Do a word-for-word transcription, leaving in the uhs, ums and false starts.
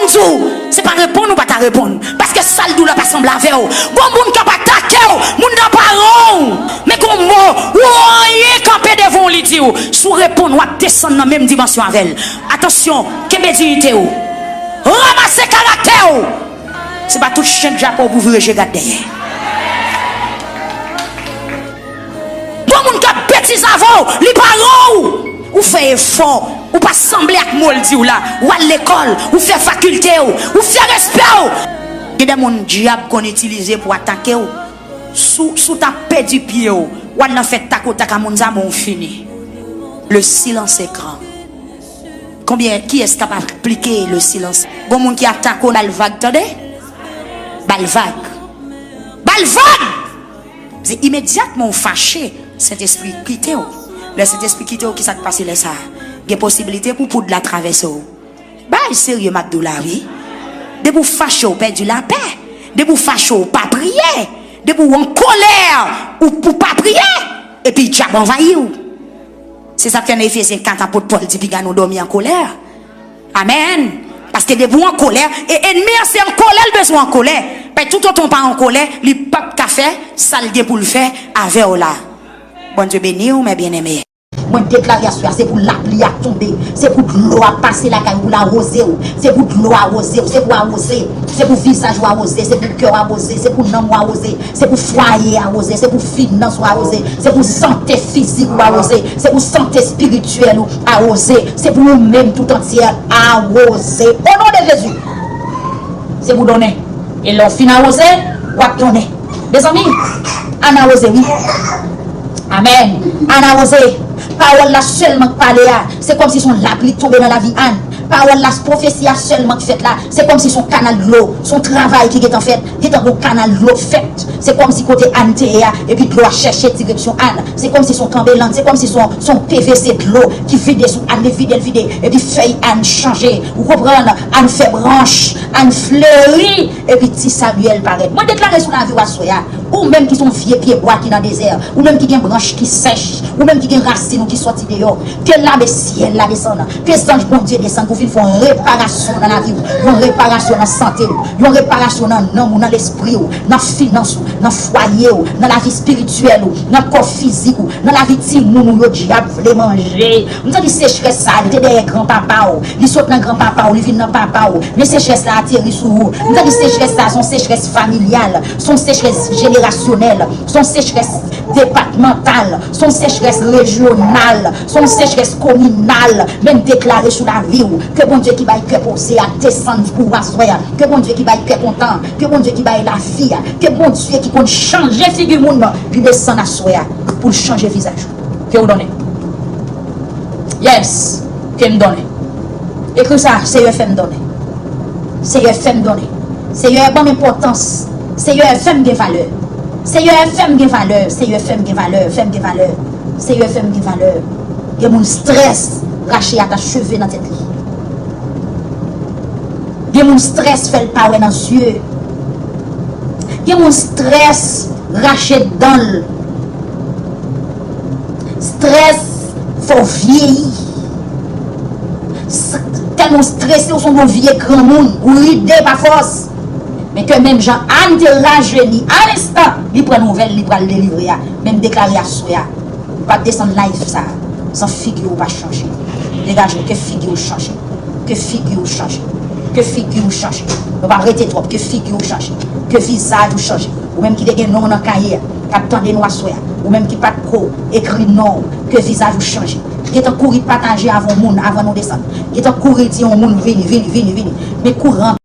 Di w, se pa reponn ou pa ta reponn. Paske sa l di w la pa sanble avè w. Gon moun k ap atake w, moun nan pa ran w. Men gon mo, ou anyen kanpe devan w, li di w. Si w reponn, w ap desann nan menm dimansyon avè l. Atansyon, kenbe diyite w. Ranmase karaktè w. Se pa tout chen k jape w pou vire je gad dèyè. Gon moun k ap betize avè w, li pa ran w. Ou fè efò, ou pa sanble ak mo l di w la. Ou al lekòl, ou fè fakilte w, ou fè respè w. Gen de moun dyab konn itilize pou atake w. Si w, si w ta pèdi pye w, w al nan fèt takotak a moun sa, bon, ou fini. Le silence est grand. Konbyen, kiyès k ap aplike le silence? Gon moun ki atake w, ba l vag, tande? Ba l vag. Ba l vag! Se imedyatman w fache, Sentespri kite w. Lè Sentespri kite w, kisa k pase lè sa a? Gen posiblite pou poud la travèse w. Bagay serye m ap di w la, wi. Depi w fache, w pèdi lapè. Depi w fache, w pa priye. Depi w an kolè, ou, ou pa priye. Epi dyab anvayi w. Se sa k fè nan Efezyen kat, apot Pòl di piga nou dòmi an kolè. Amèn. Paske depi w an kolè, e ènmi an se an kolè l bezwen an kolè. Paske toutotan w pa an kolè, li p ap ka fè sa l gen pou l fè avè w la. Bondye beni w, mes bien-aimés. Mwen deklare aswè a, se pou lapli a tonbe, se pou dlo a pase lakay ou pou l awoze w, se pou dlo a awoze w, se pou awoze, se pou vizaj ou awoze, se pou kè w awoze, se pou nanm ou awoze, se pou fwaye awoze, se pou finans ou awoze, se pou sante fizik ou awoze, se pou sante espirityèl ou awoze, se pou ou menm tout antyè awoze. O non de Jezi, se pou donnen. E lè w fin awoze, w ap donnen. Mezanmi, Ann awoze, wi. Amèn. Ann awoze. Pawòl la sèlman k pale a, se kòmsi se yon lapli tonbe nan lavi Ann. Pawòl la, pwofesi a sèlman k fèt la, se kòmsi se yon kanal dlo, se yon travay ki gentan fèt, gentan gon kanal dlo fèt. Se kòmsi kote Ann te ye a, epi dlo a chèche direksyon Ann. Se kòmsi se yon kanbelann, se kòmsi se yon, se yon P V C dlo ki vide sou Ann, li vide, l vide, epi fèy Ann chanje. Ou konprann? Ann fè branch, Ann fleri, epi ti Samyèl parèt. Mwen deklare sou lavi w aswè a, ou menm ki se yon vye pyebwa ki nan dezè, ou menm ki gen branch ki sèch, ou menm ki gen rasin ou ki sòti deyò, ke lame syèl la desann, ke zanj Bondye desann pou vin fè yon reparasyon nan lavi w, yon reparasyon nan sante w, yon reparasyon nan nanm ou, nan lespri w, nan finans ou, nan fwaye w, nan lavi espirityèl ou, nan kò fizik ou, nan lavi timoun ou yo dyab vle manje. M santi sechrès sa a, li te dèyè granpapa w, li sot nan granpapa w, li vin nan papa w. Men sechrès la ateri sou ou. M santi sechrès sa a, se yon sechrès familyal, se yon sechrès jenerasyonèl, se yon sechrès depatmantal, se yon sechrès rejyonal, se yon sechrès kominal. Men m deklare sou lavi w, ke Bondye ki bay kè poze a desann pou ou aswè a, ke Bondye ki bay kè kontan, ke Bondye ki bay lavi a, ke Bondye ki konn chanje figi moun nan, li desann aswè a pou l chanje vizaj ou. Ke w donnen. Yes, ke m donnen. Ekri sa, Seyè fè m donnen. Seyè fè m donnen. Seyè ban m enpòtans. Seyè fè m gen valè. Seyè fè m gen valè. Seyè fè m gen valè. Fè m gen valè. Seyè fè m gen valè. Gen moun strès rache atach cheve nan tèt li. Gen moun strès fè l pa wè nan zye. Gen moun strès rache dan l. Strès fè w vyeyi. S-, tèlman w strese, w sanble yon vye granmoun, ou ride pa fòs. Men ke menm jan Ann te rajeni a lenstan, li pran nouvèl, li pral delivre a. Men m deklare aswè a, ou p ap desann live sa a san figi w pa chanje. Degaje w, ke figi w chanje. Ke figi w chanje. Ke figi w chanje. Nou pa rete twòp, ke figi w chanje. Ke vizaj ou chanje. Ou menm ki te gen non w nan kaye a, k ap tande nou aswè a. Ou menm ki pa t ko ekri non w, ke vizaj ou chanje. Gentan kouri pataje avè yon moun avan nou desann. Gentan kouri di yon moun vini, vini, vini, vini. Men kouran